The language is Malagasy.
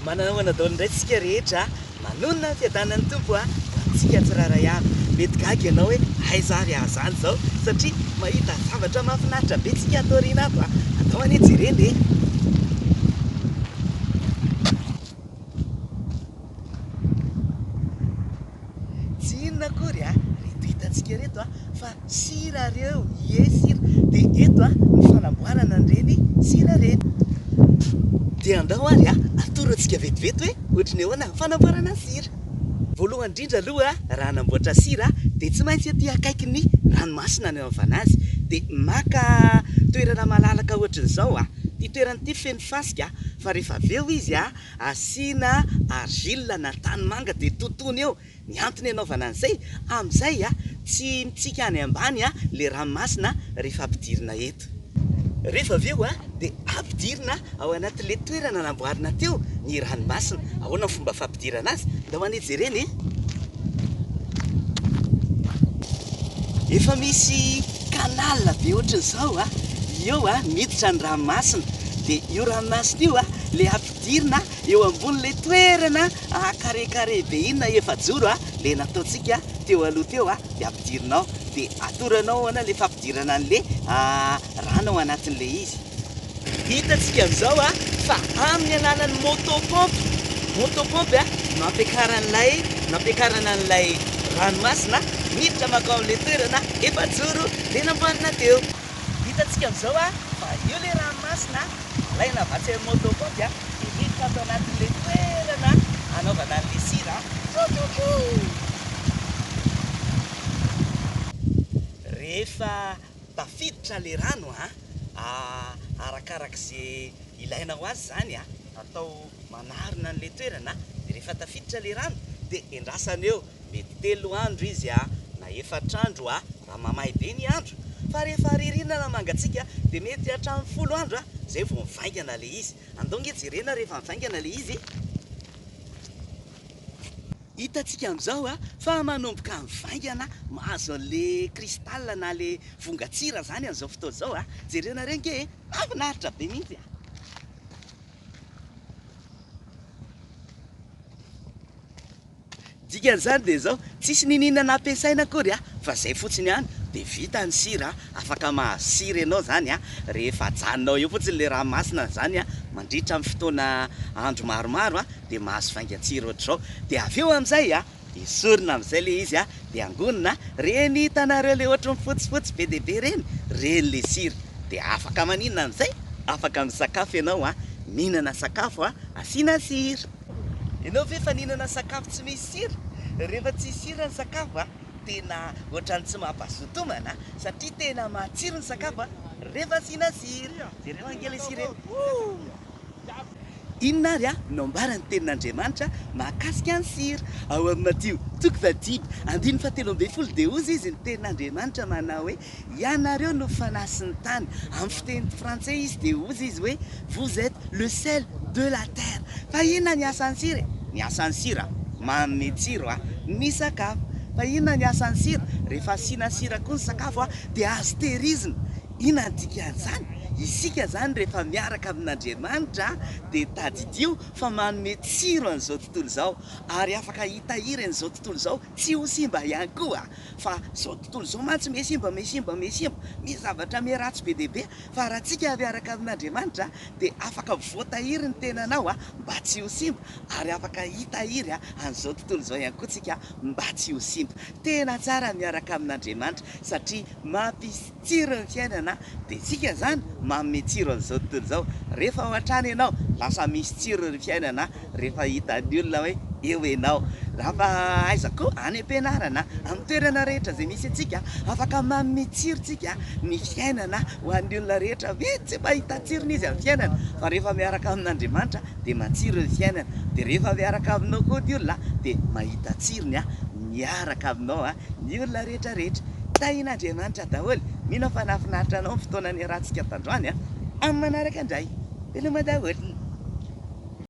Manana daholo indray tsika rehetra a! Manonona ny fiadanan'ny Tompo a! Ho antsika tsirairay avy. Mety gaga ianao hoe aiza ary aho izany izao satria mahita zavatra mahafinaritra be tsika ato aoriana ato a! Andao anie jerena e! Tsy inona akory a, reto hitantsika reto a, fa sira reo, ie sira, dia eto a ny fanamboarana an'ireny sira ireny. Dia andao ary a, atoro antsika vetivety hoe ohatry ny ahoana ny fanamboarana ny sira. Voalohany indrindra aloha raha hanamboatra sira dia tsy maintsy aty akaikin'ny ranomasina no anaovana azy. Dia maka toerana malalaka ohatrin'izao a, ity toerana ity feno fasika fa rehefa avy eo izy a, Asiana argile na tanimanga dia totoina eo. Ny antony anaovana an'izay, amin'izay tsy mitsika any ambany ilay ranomasina rehefa ampidirina eto. Rehefa avy eo dia ampidirina ao anatin'ilay toerana namboarina teo ny ranomasina. Ahoana ny fomba fampidirana azy? Ndao anie jerena e! Efa misy canal be ohatran'izao eo miditra ny ranomasina. Dia io ranomasina io ilay ampidirina eo ambonin'ilay toerana carré carré be iny na efajoro ilay nataontsika teo aloha teo dia ampidirina ao. Dia atoranao ahoana ilay fampidirana an'ilay rano ao anatin'ilay izy. Hitantsika amin'izao fa amin'ny alalan'ny moto pompe, moto pompe no ampiakaran'ilay, nampiakarana an'ilay ranomasina miditra mankao amin'ilay toerana efajoro ilay namboarina teo. Hitantsika amin'izao fa eo ilay ranomasina alaina avy atsy amin'ny moto pompe dia miditra ato anatin'ilay toerana anaovana an'ilay sira. Rehefa tafiditra ilay rano Arakarak'ze ilaina ho azy izany a, atao manarona an'ilay toerana dia rehefa tafiditra ilay rano dia endrasana eo, mety telo andro izy a, na efatra andro a, raha mamay be ny andro, fa rehefa ririnina na mangatsiaka dia mety hatramin'ny folo andro a, izay vao mivaingana ilay izy, andao nge jerena rehefa mivaingana ilay izy e. Hitantsika amin'izao fa manomboka mivaingana mahazo an'le cristal na le vongan-tsira izany amin'izao fotoana izao a! Jerenareo ange e! Mahafinaritra be mihitsy a! Dikan'izany dia izao, tsisy niniana nampiasaina akory a, fa izay fotsiny ihany dia vita ny sira, afaka mahazo sira ianao izany a, rehefa ajanonao eo fotsiny ilay ranomasina izany a, mandritra ny fotoana andro maromaro a, dia mahazo vaingan-tsira ohatr'izao, dia avy eo amin'izay a, esorina amin'izay ilay izy a, dia angonina, ireny hitanareo ilay ohatry ny fotsifotsy be dia be ireny, ireny ilay sira, dia afaka maninona amin'izay? Afaka misakafo ianao a, mihinana sakafo a, asiana sira. Ianao ve efa nihinana sakafo tsy misy sira? Rehefa tsisy sira ny sakafo a, tena ohatran'ny tsy mampazoto homana satria tena matsiro ny sakafo a, rehefa asiana sira. Jereo ange ilay sira e! Ouh! Inona àry no ambaran'ny Tenin'Andriamanitra mahakasika ny sira? Ao amin'ny Matio, toko fahadimy, andininy fahatelo ambin'ny folo, dia hozy izy ny Tenin'Andriamanitra manao hoe, Ianareo no fanahy sy ny tany. Amin'ny fiteny frantsay izy dia hozy izy hoe, Vous êtes le sel de la terre. Fa inona ny asan'ny sira e? Ny asan'ny sira, manome tsiro ny sakafo. Fa inona ny asan'ny sira? Rehefa asiana sira koa ny sakafo dia azo tehirizina. Inona ny dikan'izany? Isika izany rehefa miaraka amin'Andriamanitra dia tadidio fa manome tsiro an'izao tontolo izao ary afaka hitahiry an'izao tontolo izao tsy ho simba ihany koa fa izao tontolo izao mantsy miha simba miha simba miha simba misy zavatra miha ratsy be dia be fa raha tsika miaraka amin'Andriamanitra dia afaka voatahiry ny tenanao mba tsy ho simba ary afaka hitahiry an'izao tontolo izao ihany koa tsika mba tsy ho simba. Tena tsara ny miaraka amin'Andriamanitra satria mampisy tsiro ny fiainana dia tsika zany manome tsiro an'izao tontolo izao, rehefa ao an-trano ianao lasa misy tsiro ny fiainana rehefa hitan'ny olona hoe eo ianao, rafa aiza koa any am-pianarana, amin'ny toerana rehetra izay misy antsika afaka manome tsiro tsika ny fiainana ho an'ny olona rehetra, mety tsy mahita tsirony izy amin'ny fiainana fa rehefa miaraka amin'Andriamanitra dia matsiro ny fiainana, dia rehefa miaraka aminao koa ny olona dia mahita tsirony miaraka aminao ny olona rehetra rehetra. Tahin'Andriamanitra daholo. Mino aho fa nahafinaritra anao ny fotoana niarahantsika tandroany a! Amin'ny manaraka indray. Veloma daholo.